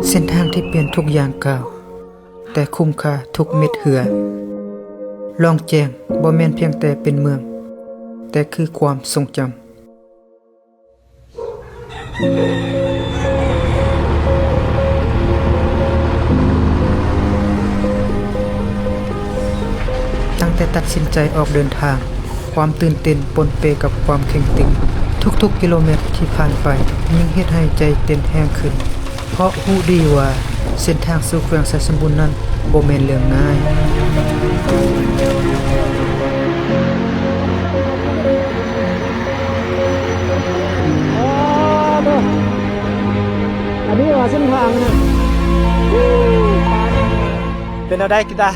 ເສັ້ນທາງທີ່ປ່ຽນທຸກຢ່າງກ້າວ, ແຕ່ຄຸ້ມຄ່າທຸກເມັດເຫື່ອ. ລ່ອງແຈ້ງບໍ່ແມ່ນພຽງແຕ່ເປັນເມືອງ, ແຕ່ຄືຄວາມຊົງຈຳ. ຕັ້ງແຕ່ຕັດສິນໃຈອອກເດີນທາງ, ຄວາມຕື່ນເຕັ້ນປົນເປກັບຄວາມເຄັ່ງຕຶງ. ທຸກໆກິໂລແມັດທີ່ຜ່ານໄປຍິ່ງເຮັດໃຫ້ໃຈເຕັ້ນແຮງຂຶ້ນ, ເພາະຮູ້ດີວ່າເສັ້ນທາງສູ່ແຂວງໄຊສົມບູນນັ້ນບໍ່ແມ່ນເລື່ອງງ່າຍ. ອັນນີ້ວ່າເສັ້ນທາງນະ ເປັນແນວໃດກິຕາ?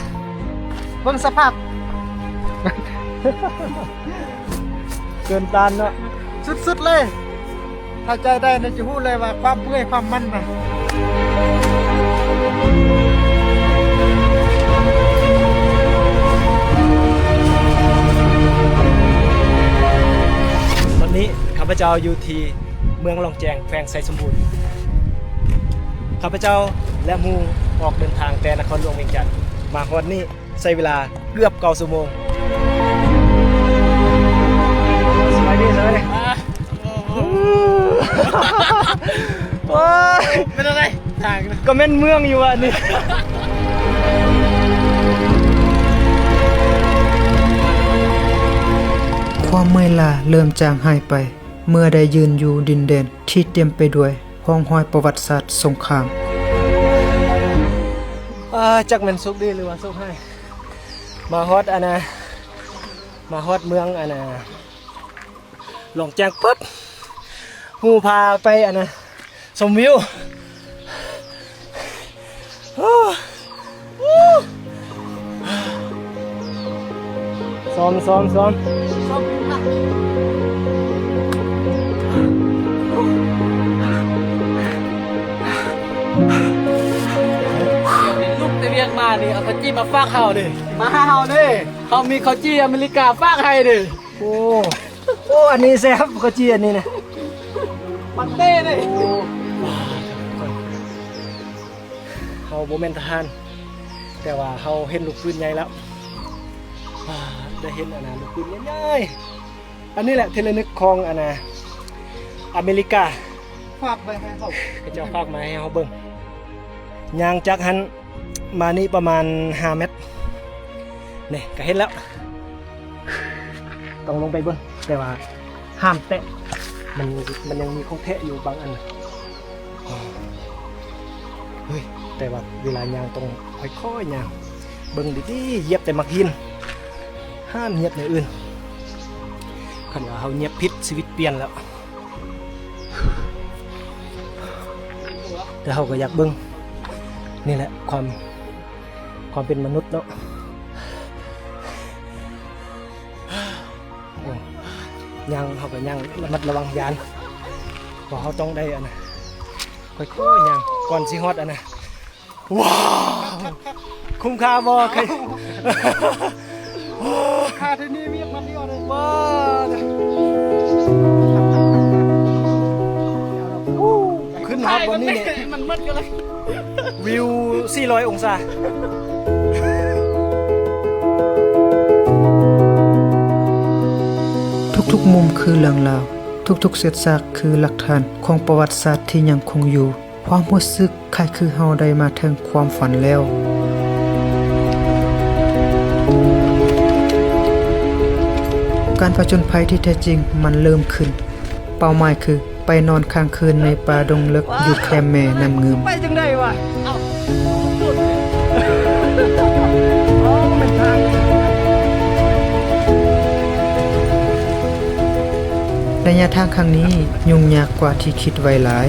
ເບິ່ງສະພາບ ເກີນຕ້ານເນາະ ສຸດໆເລີຍ. ຖ້າໃຈໄດ້ນີ້ຈະຮູ້ເລີຍວ່າຄວາມເມື່ອຍຄວາມມັນນະ. ຕອນນີ້ຂ້າພະເຈົ້າຢູ່ທີ່ເມືອງລ່ອງແຈ້ງ ແຂວງໄຊສົມບູນ. ຂ້າພະເຈົ້າ ແລະ ໝູ່ອອກເດີນທາງແຕ່ນະຄອນຫຼວງວຽງຈັນ ມາຮອດນີ້ ໃຊ້ເວລາເກືອບເກົ້າຊົ່ວໂມງ. ສະບາຍດີ ສະບາຍດີ. ໂອ້ຍ ເປັນຈັ່ງໃດທາງ? ກໍແມ່ນເມືອງຢູ່ວ່ານີ້. ຄວາມເມື່ອຍລ້າເລີ່ມຈາງຫາຍໄປ ເມື່ອໄດ້ຢືນຢູ່ດິນແດນທີ່ເຕັມໄປດ້ວຍຮ່ອງຮອຍປະຫວັດສາດສົງຄາມ. ອາ ຈັກແມ່ນໂຊກດີ ຫຼືວ່າໂຊກຮ້າຍ. ມາຮອດອັນນະ ມາຮອດເມືອງອັນນະ ລ່ອງແຈ້ງປຶບ ໝູ່ພາໄປອັນນະ ຊົມວິວ. ໂອ້ ຊ້ອມ ຊ້ອມ ຊ້ອມ ລຸກແຕ່ວຽກມານີ້ ເອົາເຂົ້າຈີ່ມາຝາກເຮົາເດ້ ມາຫາເຮົາເດ້. ເຮົາມີເຂົ້າຈີ່ອາເມລິກາຝາກໃຫ້ເດ້. ໂອ້ ໂອ້ ອັນນີ້ແຊບ ເຂົ້າຈີ່ອັນນີ້ນະ ປັກເຕ້ເດ້. ເຮົາບໍ່ແມ່ນທະຫານ ແຕ່ວ່າເຮົາເຫັນລູກປືນໃຫຍ່ແລ້ວ ໄດ້ເຫັນອັນນະ ລູກປືນໃຫຍ່ໆ. ອັນນີ້ແຫຼະທີ່ລະນຶກຂອງອັນນະ ອາເມລິກາ ຝາກໄວ້ໃຫ້ເຮົາ ເຂົາເຈົ້າຝາກມາໃຫ້ເຮົາເບິ່ງ. ຍ່າງຈາກຫັ້ນມານີ້ປະມານຫ້າແມັດ ນີ້ກະເຫັນແລ້ວ. ຕ້ອງລົງໄປເບິ່ງ ແຕ່ວ່າຫ້າມແຕະ ມັນ ມັນຍັງມີຂອງແທ້ຢູ່ບາງອັນ. ເຮີ້ຍ ແຕ່ວ່າເວລາຍ່າງຕ້ອງຄ່ອຍໆຍ່າງ ເບິ່ງດີໆ ຢຽບແຕ່ໝາກຫີນ ຫ້າມຢຽບແນວອື່ນ. ຄັນວ່າເຮົາຢຽບຜິດ ຊີວິດປ່ຽນແລ້ວ. ແຕ່ເຮົາກໍຢາກເບິ່ງ ນີ້ແຫຼະ ຄວາມ ຄວາມເປັນມະນຸດເນາະ. ໂອ້ ຍ່າງ ເຮົາກໍຍ່າງລະມັດລະວັງ ຢ້ານ ເພາະເຮົາຕ້ອງໄດ້ອັນນະ ຄ່ອຍໆຍ່າງ ກ່ອນຊິຮອດອັນນະ. ວ້າວ ຄຸ້ມຄ່າບໍ່? ຄ່າທີ່ນີ້ວຽກມັນດຽວເລີຍ ວ້າວ ຂຶ້ນຮອດບ່ອນນີ້ນີ້ ມັນມັດກັນເລີຍ ວິວສີ່ຮ້ອຍອົງສາ. ທຸກໆມຸມຄືເລື່ອງລາວ, ທຸກໆເສດຊາກຄືຫຼັກຖານຂອງປະຫວັດສາດທີ່ຍັງຄົງຢູ່. ຄວາມຮູ້ສຶກຄ້າຍຄືເຮົາໄດ້ມາເຖິງຄວາມຝັນແລ້ວ. ການຜະຈົນໄພທີ່ແທ້ຈິງມັນເລີ່ມຂຶ້ນ. ເປົ້າໝາຍຄືໄປນອນຄ້າງຄືນໃນປ່າດົງເລິກຢູ່ແຄມແມ່ນ້ຳງື່ມ. ໄປຈັ່ງໃດວະ? ເອົ້າ ເອົ້າ ແມ່ນທາງ. ໄລຍະທາງຄັ້ງນີ້ຫຍຸ້ງຍາກກວ່າທີ່ຄິດໄວ້ຫຼາຍ.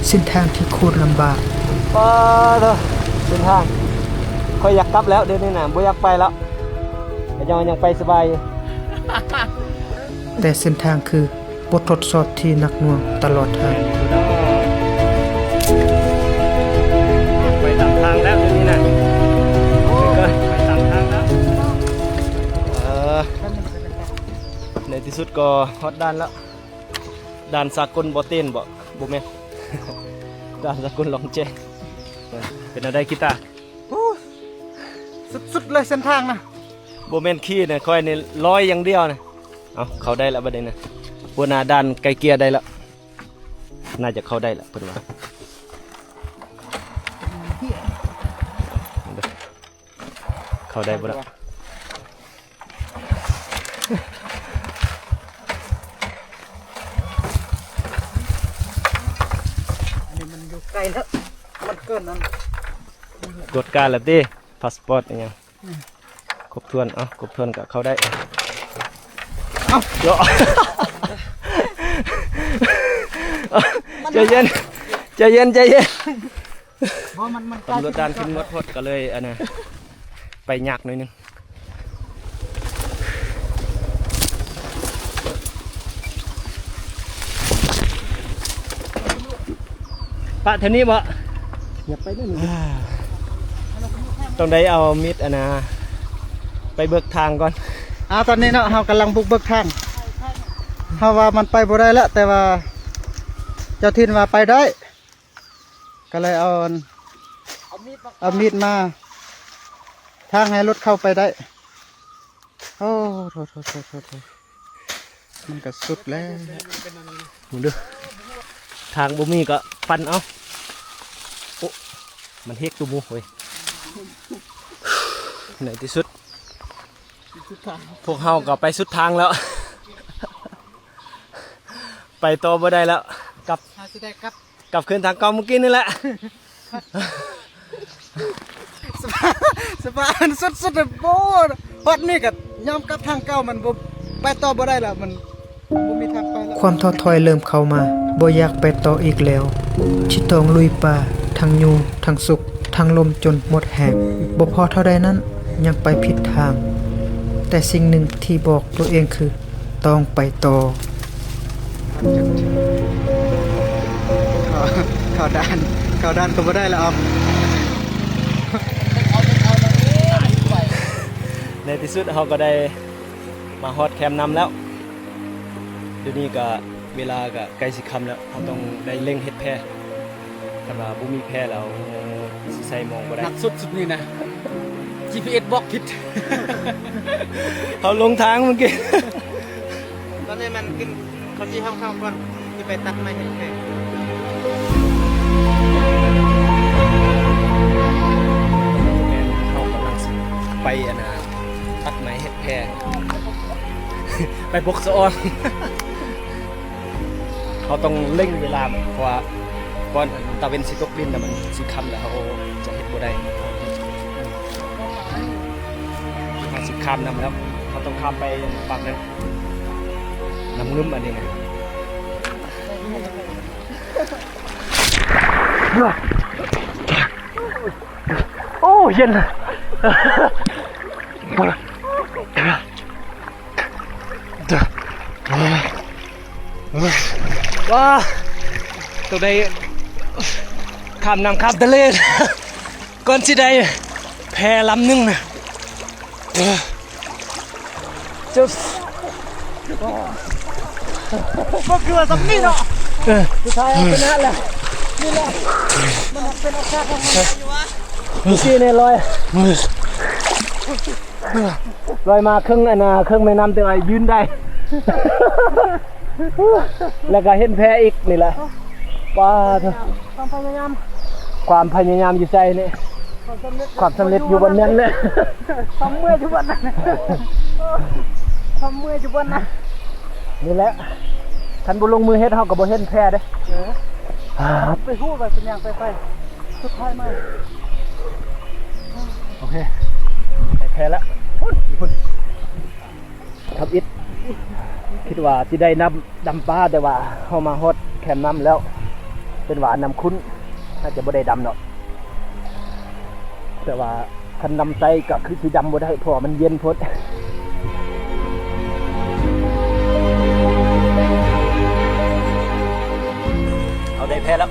ເສັ້ນທາງທີ່ໂຄດລຳບາກ. ປາດໂທ້ ເສັ້ນທາງ ຂ້ອຍຢາກກັບແລ້ວ ດຽວນີ້ນະ ບໍ່ຢາກໄປແລ້ວ ຂ້າເຈົ້າຍັງໄປສະບາຍຢູ່. ແຕ່ເສັ້ນທາງຄືບົດທົດສອບທີ່ໜັກໜ່ວງຕະຫຼອດທາງ. ໄປຕາມທາງແລ້ວ ດຽວນີ້ນະ ໄປຕາມທາງແລ້ວ. ເອີ ທີ່ສຸດກໍຮອດດ່ານແລ້ວ. ດ່ານສາກົນບໍ່ເຕັນບໍ່? ບໍ່ແມ່ນ ດ່ານສາກົນຫຼອງແຈ້ງ. ເປັນແນວໃດກີຕາ? ໂອ້ ສຸດໆເລີຍເສັ້ນທາງນະ. ບໍ່ແມ່ນຂີ່ນະ ຂ້ອຍນີ້ລອຍຢ່າງດຽວນະ. ເອົາ ເຂົ້າໄດ້ແລ້ວບັດນີ້ນະ. ຫົວໜ້າດ່ານໄກ່ເກ່ຍໄດ້ແລ້ວ. ໜ້າຈະເຂົ້າໄດ້ລະເພິ່ນວ່າ. ເຂົ້າໄດ້ບໍ່ລະ? ອັນນີ້ມັນຢູ່ໄກແລ້ວ ມັນເກີນນັ້ນ. ກວດກາແລ້ວຕິ? ພາສປອດອີ່ຫຍັງ? ອືມ ຄົບຖ້ວນ. ເອົ້າ ຄົບຖ້ວນກໍເຂົ້າໄດ້. ເອົ້າ ໃຈເຢັນ ໃຈເຢັນ ໃຈເຢັນ. ບໍ່ ມັນ ມັນ ຕຳຫຼວດດ່ານເຂັ້ມງວດໂພດ ກໍເລີຍ ອັນນະ ໄປຍາກໜ້ອຍໜຶ່ງ. ປະແຖວນີ້ບໍ່? ຢ່າໄປເດີ ຕ້ອງໄດ້ເອົາມີດ ອັນນະ ໄປເບີກທາງກ່ອນ. ອາ ຕອນນີ້ເນາະ ເຮົາກຳລັງບຸກເບີກທາງ ເຮົາວ່າມັນໄປບໍ່ໄດ້ແລ້ວ ແຕ່ວ່າເຈົ້າຖິ່ນວ່າໄປໄດ້ ກໍເລີຍເອົາ ເອົາມີດມາ ເອົາມີດມາທາງໃຫ້ລົດເຂົ້າໄປໄດ້. ໂອ້ ໂທ້ໆໆ ມັນກໍສຸດແລ້ວ. ເບິ່ງເດີ ທາງບໍ່ມີກໍປັ່ນເອົາ. ໂອ້ ມັນເຮກຕຸໝູເວີຍ. ໃນທີ່ສຸດ ພວກເຮົາກໍໄປສຸດທາງແລ້ວ ໄປຕໍ່ບໍ່ໄດ້ແລ້ວ. ກັບ ເຮົາຊິໄດ້ກັບ ກັບຄືນທາງເກົ່າມື້ກີ້ນີ້ແຫຼະ. ສະພາບ ສະພາບສຸດໆ ໂອ້ ຮອດນີ້ກໍຍອມກັບທາງເກົ່າ ມັນບໍ່ ໄປຕໍ່ບໍ່ໄດ້ແລ້ວ ມັນບໍ່ມີທາງໄປແລ້ວ. ຄວາມທໍ້ຖອຍເລີ່ມເຂົ້າມາ ບໍ່ຢາກໄປຕໍ່ອີກແລ້ວ ຊິຕ້ອງລຸຍປ່າ ທັງຍຸງ ທັງສຸກ ທັງລົມຈົນໝົດແຮງ. ບໍ່ພໍເທົ່າໃດນັ້ນ ຍັງໄປຜິດທາງ ແຕ່ສິ່ງໜຶ່ງທີ່ບອກຕົວເອງຄື ຕ້ອງໄປຕໍ່. ເຂົ້າ ເຂົ້າດ່ານ ເຂົ້າດ່ານກໍບໍ່ໄດ້ລະອອກ. ໃນທີ່ສຸດເຮົາກໍໄດ້ມາຮອດແຄມນ້ຳແລ້ວ. ດຽວນີ້ກໍເວລາກໍໃກ້ຊິຄ່ຳແລ້ວ ເຮົາຕ້ອງໄດ້ເລັ່ງເຮັດແພ. ຄັນວ່າບໍ່ມີແພແລ້ວ ຊິໃສ່ມອງບໍ່ໄດ້. ໜັກສຸດ ຊຸດນີ້ນະ ຈີພີເອັສບອກຜິດ. ເຮົາຫຼົງທາງມື້ກີ້. ຕອນນີ້ມັນກິນເຂົ້າຈີ່ຫ້ອງເຂົ້າກ່ອນ ຊິໄປຕັດໄມ້ເຮັດແພ. ເຮົາກຳລັງຊິໄປ ອັນນ່າ ຕັດໄມ້ເຮັດແພ ໄປປົກສະອອນ. ເຮົາຕ້ອງເລັ່ງເວລາ ເພາະວ່າກ່ອນຕາເວັນຊິຕົກດິນນະ ມັນຊິຄ່ຳແລ້ວ ເຮົາຈະເຮັດບໍ່ໄດ້. ເຮົາຊິຂ້າມນ້ຳແລ້ວ ເຮົາຕ້ອງຂ້າມໄປປາກນັ້ນ ນ້ຳງື່ມອັນນີ້ນະ. ໂອ້ ເຢັນ. ວ້າ ຕ້ອງໄດ້ຂ້າມນ້ຳຂ້າມທະເລ ກ່ອນຊິໄດ້ແພລຳໜຶ່ງນະ. ຈະ ບໍ່ເກືອສ່ຳນີ້ເນາະ. ເອີ ສຸດທ້າຍເຮົາຊະນະແລ້ວ. ນີ້ແຫຼະ ມັນເປັນໂອກາດຂອງເຮົາຢູ່ວະ. ເມື່ອກີ້ນີ້ລອຍ ລອຍມາເຄິ່ງ ອັນນ່າ ເຄິ່ງແມ່ນ້ຳ ແຕ່ວ່າຢືນໄດ້ ແລ້ວກໍເຫັນແພອີກນີ້ແຫຼະ. ປາດໂທ້ ຄວາມພະຍາຍາມ ຄວາມພະຍາຍາມຢູ່ໃສນີ້? ຄວາມສຳເລັດ ຄວາມສຳເລັດຢູ່ບ່ອນນັ້ນແຫຼະ. ຄວາມເມື່ອຍຢູ່ບ່ອນນັ້ນ ຄວາມເມື່ອຍຢູ່ບ່ອນນັ້ນ. ນີ້ແຫຼະ ຄັນບໍ່ລົງມືເຮັດ ເຮົາກໍບໍ່ເຫັນແພເດ້. ເອີ ໄປຮູ້ວ່າຊິຍ່າງໄປ ໄປ ສຸດທ້າຍມາ ໂອເຄ ໄດ້ແພແລ້ວ. ພຸ້ນ ທຳອິດ ຄິດວ່າຊິໄດ້ນ້ຳດຳປາ ແຕ່ວ່າເຮົາມາຮອດແຄມນ້ຳແລ້ວ ເປັນວ່ານ້ຳຂຸ້ນ ອາດຈະບໍ່ໄດ້ດຳດອກ. ແຕ່ວ່າຄັນນ້ຳໃສກໍຄືຊິດຳບໍ່ໄດ້ ເພາະວ່າມັນເຢັນໂພດ. ເຮົາໄດ້ແພແລ້ວ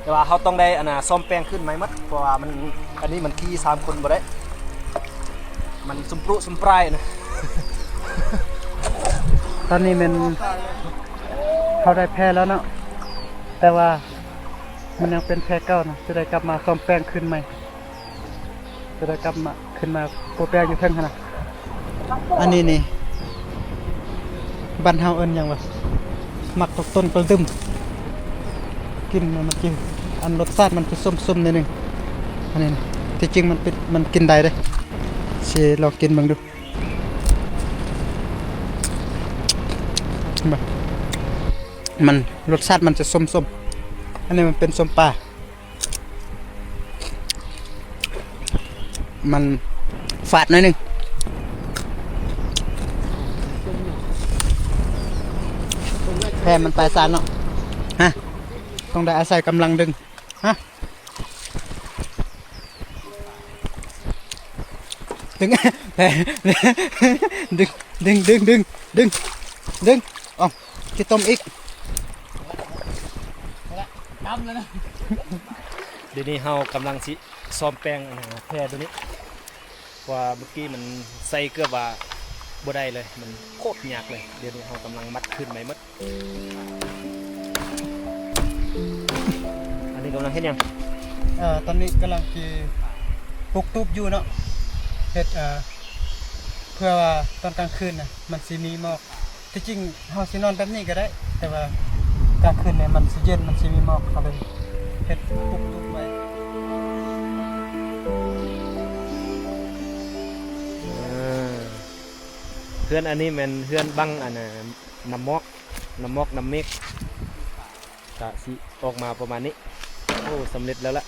ແຕ່ວ່າເຮົາຕ້ອງໄດ້ ອັນນ່າ ສ້ອມແປງຂຶ້ນໃໝ່ໝົດ ເພາະວ່າມັນ ອັນນີ້ມັນຂີ່ສາມຄົນບໍ່ໄດ້ ມັນສຸມປຣຸສຸມປຣາຍນະ. ຕອນນີ້ແມ່ນເຮົາໄດ້ແພແລ້ວເນາະ ແຕ່ວ່າມັນຍັງເປັນແພເກົ່ານະ ຈະໄດ້ກັບມາສ້ອມແປງຄືນໃໝ່ ຈະໄດ້ກັບມາ ຂຶ້ນມາປູແປງຢູ່ເທິງຫັ້ນນະ. ອັນນີ້ນີ້ ບ້ານເຮົາເອີ້ນຫຍັງວະ? ໝາກຕົກຕົ້ນກະດຶມ ກິນມັນຈະ ອັນ ລົດຊາດມັນຈະສົ້ມໆໜ້ອຍໜຶ່ງ. ອັນນີ້ນະ ທີ່ຈິງມັນເປັນ ມັນກິນໄດ້ເດ້ ຊິລອງກິນເບິ່ງດູ. ມັນ ລົດຊາດມັນຈະສົ້ມໆ. ອັນນີ້ມັນເປັນສົ້ມປາ ມັນຝາດໜ້ອຍໜຶ່ງ. ແພມັນໄປສານເນາະ ຮະ ຕ້ອງໄດ້ອາໄສກຳລັງດຶງ ຮະ. ດຶງ ແພ ດຶງ ດຶງ ດຶງ ດຶງ ດຶງ ອອກ ຊິຕົ້ມອີກ. ດຽວນີ້ເຮົາກຳລັງຊິສ້ອມແປງ ອັນ ແພໂຕນີ້ ເພາະວ່າເມື່ອກີ້ມັນໃສ່ເກືອບວ່າບໍ່ໄດ້ເລີຍ ມັນໂຄດຍາກເລີຍ. ດຽວນີ້ເຮົາກຳລັງມັດຄືນໃໝ່ໝົດ. ອັນນີ້ກຳລັງເຮັດຫຍັງ? ເອີ ຕອນນີ້ກຳລັງຊິປຸກຕູບຢູ່ເນາະ ເຮັດ ເອີ ເພື່ອວ່າຕອນກາງຄືນນະ ມັນຊິມີໝອກ. ທີ່ຈິງເຮົາຊິນອນແບບນີ້ກໍໄດ້ ແຕ່ວ່າກາງຄືນນີ້ມັນຊິເຢັນ ມັນຊິມີໝອກ ເຮົາເລີຍເຮັດປຸກຕູບໄວ້. ເອີ ເຮືອນອັນນີ້ແມ່ນເຮືອນບັງ ອັນ ນ້ຳໝອກ ນ້ຳໝອກນ້ຳເມກ ກະຊິອອກມາປະມານນີ້. ໂອ້ ສຳເລັດແລ້ວລະ.